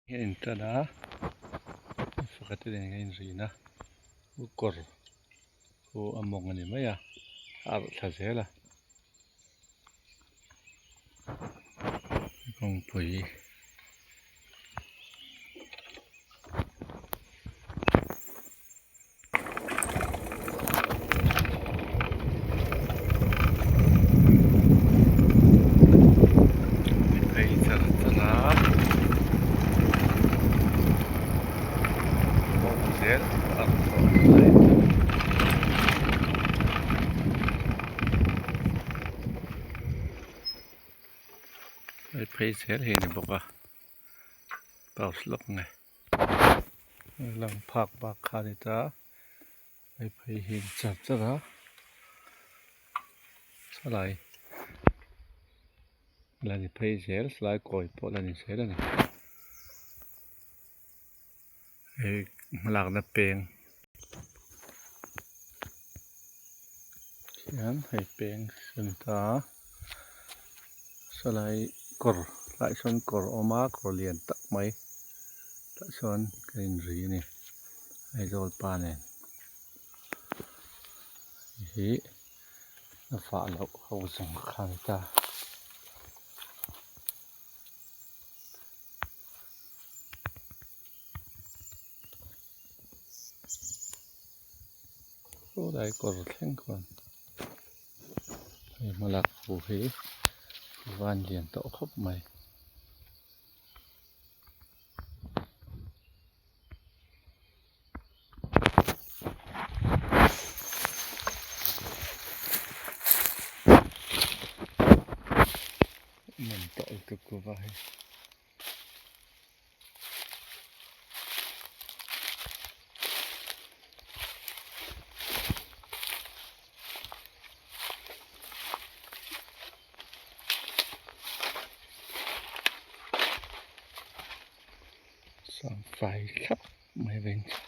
Hi a intan a pakhat te nen a inrin a kawr pawh a mawng a ni mai a a arh thla zel a kawngpui. Phei char char a bawk zel a hei phei zel hi a ni bawk a pause lawk nge. Lang phak bak kha a ni ta hei phei hi a char char a salai la ni phei zel salai kawi pawh la ni zel a ni hei hmalakna peng hian hei peng a ni ta a salai kawr tlaiah sawn kawr a awm a kawr lian tak mai. Tah chuan ka inri a ni Aizawl pa nen hi a fah loh ho zawng kha a ni ta. Saw lai kawr thleng khuan hei hmalak ho hi van lian tawh khawp mai. Man tawh lutuk kuva hi. Sang fai thlap mai veng chu.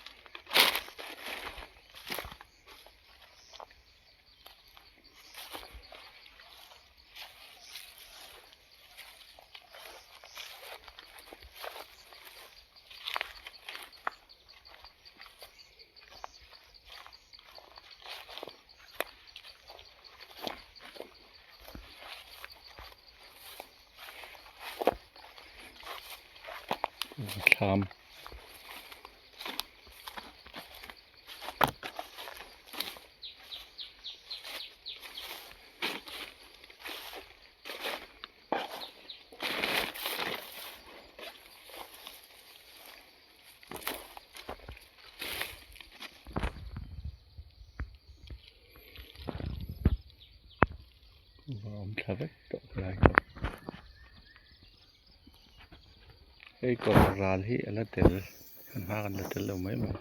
Thlam va awm thla vek tawh helai hi hei kawr ral hi a la tel kan hma kan la tel lo mai mai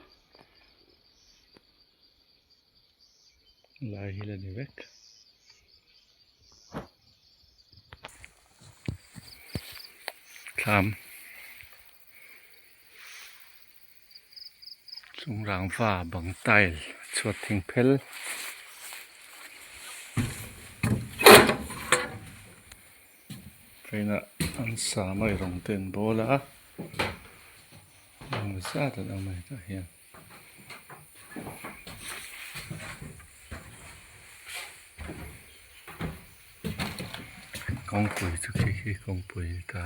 lai hi la ni vek. Thlam Chung rangva bang tile chhuat thing phel train ah an sa mai rawng te an bawl a engemaw zat an awm a hetah hian. Kawngpui chu khi khi kawngpui a ni ta.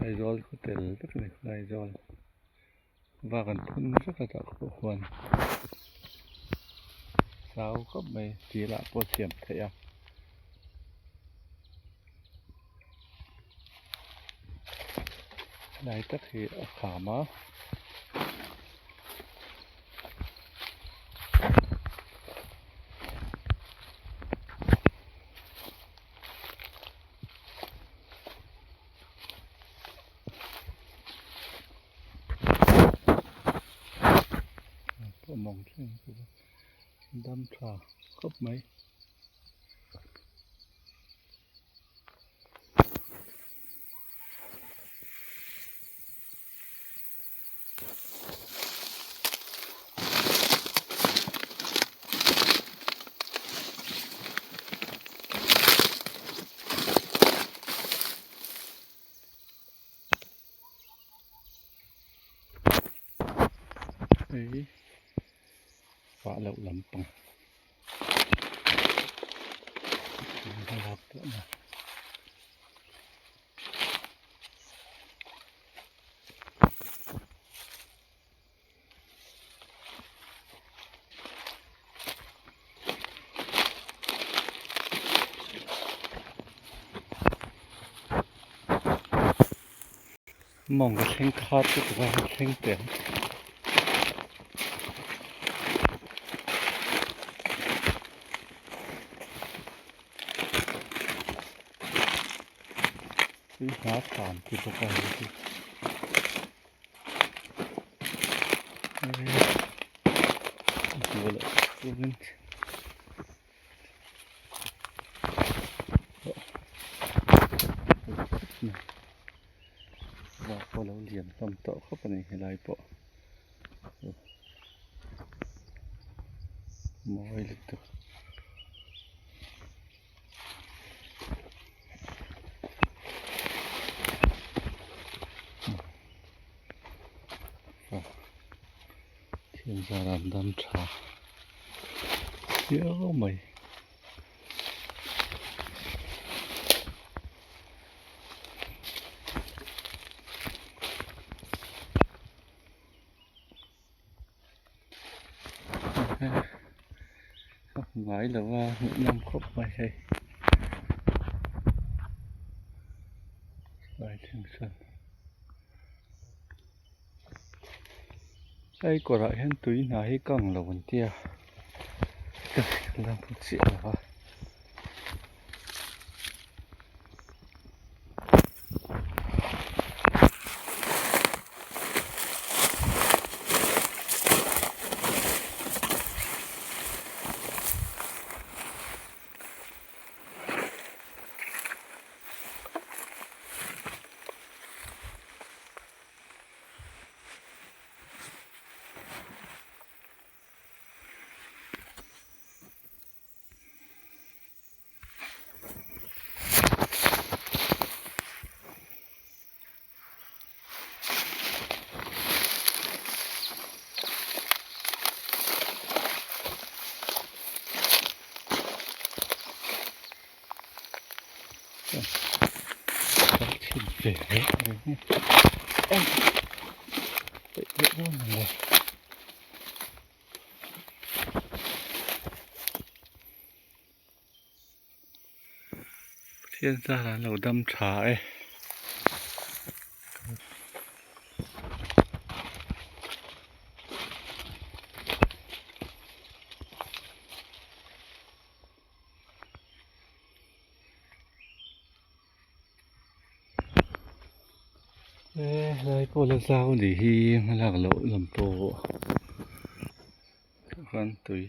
Aizawl khaw tel vek a ni Aizawl vak an phun vek a tah pawh khuan zau khawp mai dil ah pawh a siam theih a. Helai tak hi a kham a. mawng thleng a ni a dam tha khawp mai. Hei vah loh lampang thlalak pawh na. Mawng ka thleng khat lutuk a ka thleng teh ang. Tui hna tlan ti bawk a hei hi. Hmuh loh chuan vak pawh a lo lian hlawm tawh khawp a ni helai pawh mawi lutuk. Thian zar an dam tha viau mai. Ka hmu ngai lo a hmuhnawm khawp mai hei lai thleng chuan hei kawrah hian tui hna hi kang lo an tia ka la hmu chiah lo a. Pathian zar an lo dam tha e. E helai pawh la zau a nih hi hmalak loh lam pawh khan tui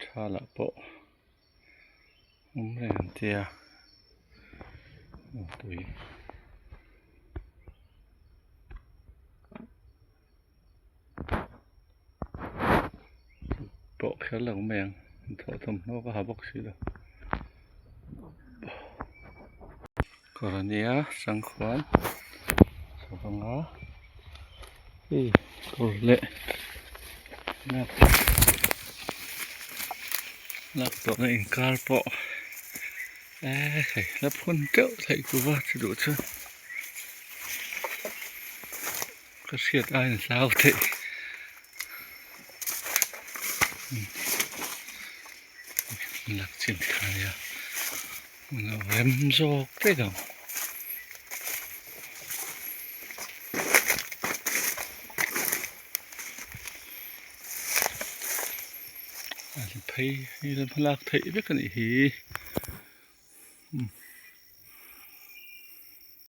tha lah pawh awm reng an tia tui. Pawh kher lo mai ang thawh thawmhnaw ka ha bawk si lo kawr a nia changkhuan savanga hei kawr leh lak lak tawhna inkar pawh eee hei la phun teuh theih kuva chu duh chuan. Ka hriat aiin a hlau theih lak chin kha a nia hmun a rem zawk daih ang. A phei hi hmalak theih vek a nih hi.